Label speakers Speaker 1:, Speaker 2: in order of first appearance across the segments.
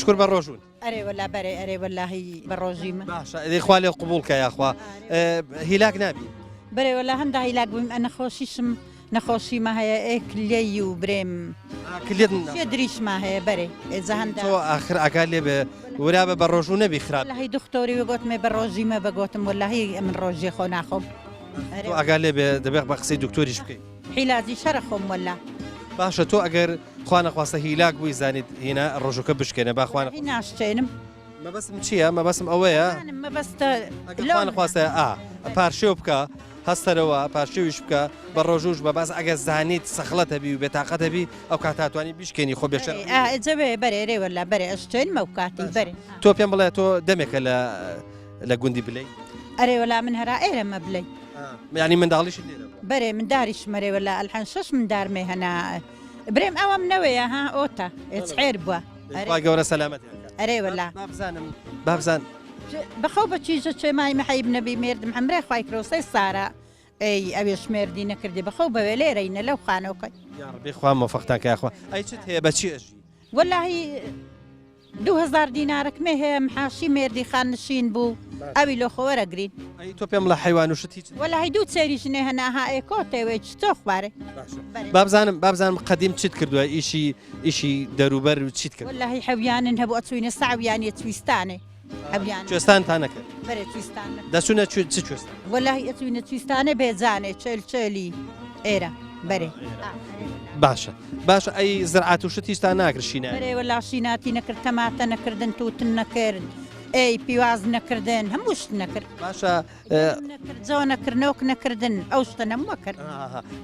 Speaker 1: شکر بە ڕۆژوون.
Speaker 2: ئەرێ وەلا بەرێ ئەرێ وەلاهی بە ڕۆژیمە.
Speaker 1: باشە ئەدی خوا لێ قبوڵ کە یاخوا هیلاک نابی.
Speaker 2: بەرێ وەلا هەندا هیلاک بوویم ئە نەخۆشیشم نەخۆشیمە هەیە ئێ کلیەی و برێم
Speaker 1: کلیت
Speaker 2: شێ دریشما هەیە بەرێ ئێ جا هەندا
Speaker 1: تۆ ئاخر ئاگات لێ بێ ورابە بە ڕۆژوو نەبی خراپ.
Speaker 2: وەلاهی دختۆری وە گۆتمێ بە ڕۆژیمە بە گۆتم وەلاهی ئەمن ڕۆژیە خۆ ناخۆم.
Speaker 1: تۆ ئاگات لێ بێ دەبێ بە قسەی دکتۆریش بکەی.
Speaker 2: عیلاجی شەرە خۆم وەلا.
Speaker 1: باشە تۆ ئەگەر خوا نەخواستە هیلاک بووی زانیت هینا ڕۆژوکە بشکێنە با خوا
Speaker 2: نەخواستە. ناشچێنم.
Speaker 1: مەبەستم چییە مەبەستم ئەوەیە
Speaker 2: مەبەستە
Speaker 1: ئەگەر خوا نەخواستە ئا پارشێو بکە هەستەرەوە پارشێویش بکە بە ڕۆژوش بە باس ئەگەر زانیت سەخڵەت هەبی و بێتاقەت هەبی ئەو کاتە توانی بیشکێنی خۆ بێشەر
Speaker 2: ئا جەوێ بەرێ رێ وەلا بەرێ ئەشچێنمە و کاتی بەرێ.
Speaker 1: تۆ پێم بڵێ تۆ دەمێکە لە لە گوندی بلەی؟
Speaker 2: ئەرێ وەلا من هەرا ئێرەمە بلەی.
Speaker 1: یانی منداڵیشت لێرە بووە؟
Speaker 2: بەرێ منداریشم ئەرێ وەلا ئەلحەن شەش مندارمێ هەنا برێم ئەوەم نەوەیە ها ئۆتە ئێ چحێر بووە.
Speaker 1: خوای گەورە سەلامەتیان کات.
Speaker 2: ئەرێ وەلا.
Speaker 1: با بزانم با بزان.
Speaker 2: بەخەو بە چیژە چێ مای مەحەیب نەبی مێردم عەمرێ خوای کرۆ سێ سارە ئەی ئەوێش مێردی نەکردی بەخەو بەوێ لێرەینە لەو خانۆکەی.
Speaker 1: یاڕەبی خوا مۆفەقتان کا یاخوا ئەی چت هەیە بە چی ئەژی؟
Speaker 2: وەلاهی 2000 دینارەکمێ هەیە محاشی مێردی خاننشین بوو ئەوی لۆ خۆ وەرەگرین.
Speaker 1: ئەی تۆ پێم بڵێ حەیوان و شت هیچ
Speaker 2: وەلاهی دوو چێری ژنێ هەنا ها ئێ کۆتێ وێ چتۆ خوارێ.
Speaker 1: باشە بابزانم بابزانم قەدیم چیت کردووە ئیشی ئیشی دەروبەر و چیت کرد؟
Speaker 2: وەلاهی حەویانن هەبوو ئەچوینە سەعویانیە چویستانێ.
Speaker 1: حەویان کوێستانتان نەکرد؟
Speaker 2: بەرێ کوێستان نەکرد.
Speaker 1: دەچوونە کوێ چ کوێستان؟
Speaker 2: وەلاهی ئەچوینە کوێستانێ بێجانێ چێل چێلی ئێرە بەرێ.
Speaker 1: باشە باشە ئەی زرعات و شت هیچتان ناکرد شینایی؟
Speaker 2: بەرێ وەلا شیناتی نەکرد تەماتە نەکردن توتن نەکرد ئەی پیواز نەکردن هەموو شت نەکرد.
Speaker 1: باشە
Speaker 2: نەکرد جۆ نەکرد نۆک نەکردن ئەو شتە نەموە کرد.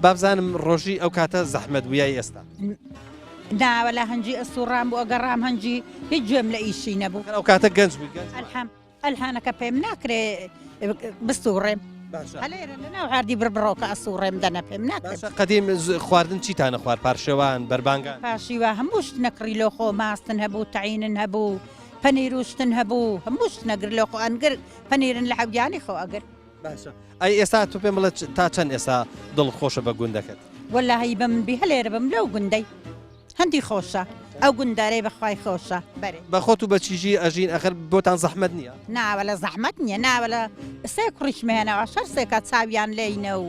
Speaker 1: بابزانم ڕۆژی ئەو کاتە زەحمەت بوو یای ئێستا؟
Speaker 2: نا وەلا هەنجی ئەسوڕام بوو ئەگەڕام هەنجی هیچ گوێم لە ئیشی نەبوو.
Speaker 1: ئەو کاتە گەنج بووی گەنج
Speaker 2: ئەلحەم ئەلحانەکە پێم ناکرێ بسوڕێم
Speaker 1: باشە
Speaker 2: هەلێرە لە ناو عاردی بڕبڕۆکە ئەسوڕێم دەنە پێم ناکرێ.
Speaker 1: باشە قەدیم خواردن چیتانە خوارد پارشێوان بەربانگان؟
Speaker 2: پاشیوە هەموو شت نەکڕی لۆ خۆ ماستن هەبوو تەعینن هەبوو پەنیر و شتن هەبوو هەموو شت نەگر لۆ خۆ ئەنگر پەنیرن لە حەویانی خۆ ئەگر.
Speaker 1: باشە ئەی ئێستا تۆ پێم بڵێ تا چەند ئێستا دڵت خۆشە بە گوندەکەت؟
Speaker 2: وەلاهی بە من بی هەلێرە بم لەو گوندەی هەندی خۆشە ئەو گوندارەی بەخوای خۆشە بەرێ.
Speaker 1: بە خۆت و بە چیژی ئەژین ئەخر بۆتان زەحمەت نییە؟
Speaker 2: ناوەلە زەحمەت نییە ناوەلە سێ کوڕیشم هێناوە شەر سێکا چاویان لێینە و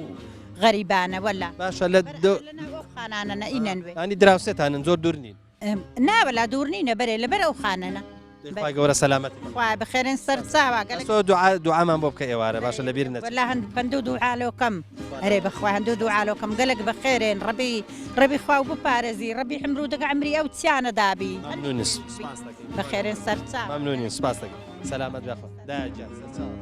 Speaker 2: غەریبانە وەلا.
Speaker 1: باشە لە دۆ.
Speaker 2: لەناو ئەو خانانەنە ئینەن وێ.
Speaker 1: یانی دراوسێتانن زۆر دوور نین؟
Speaker 2: نا وەلا دوور نینە بەرێ لەبەر ئەو خانەنە.
Speaker 1: خوای گەورە سەلامەتی.
Speaker 2: خوایە بەخێرێن سەر چاوە گەلەک.
Speaker 1: ئەسۆ دوعا دوعامان بۆ بکە ئێوارە باشە لەبیر نەچێ.
Speaker 2: وەلا هەند پەندو دوعا لۆکەم ئەرێ بەخوا هەندو دوعا لۆکەم گەلەک بەخێرێن ڕەبی ڕەبی خوا و بپارێزی ڕەبی عمرو دەگە عمری ئەو چیانە دابی.
Speaker 1: مەمنونین سپاس دەکەین.
Speaker 2: بەخێرێن سەر چاوە.
Speaker 1: مەمنونین سپاس دەکەین سەلامەت بێ خوا دایە گیان سەر چاوە.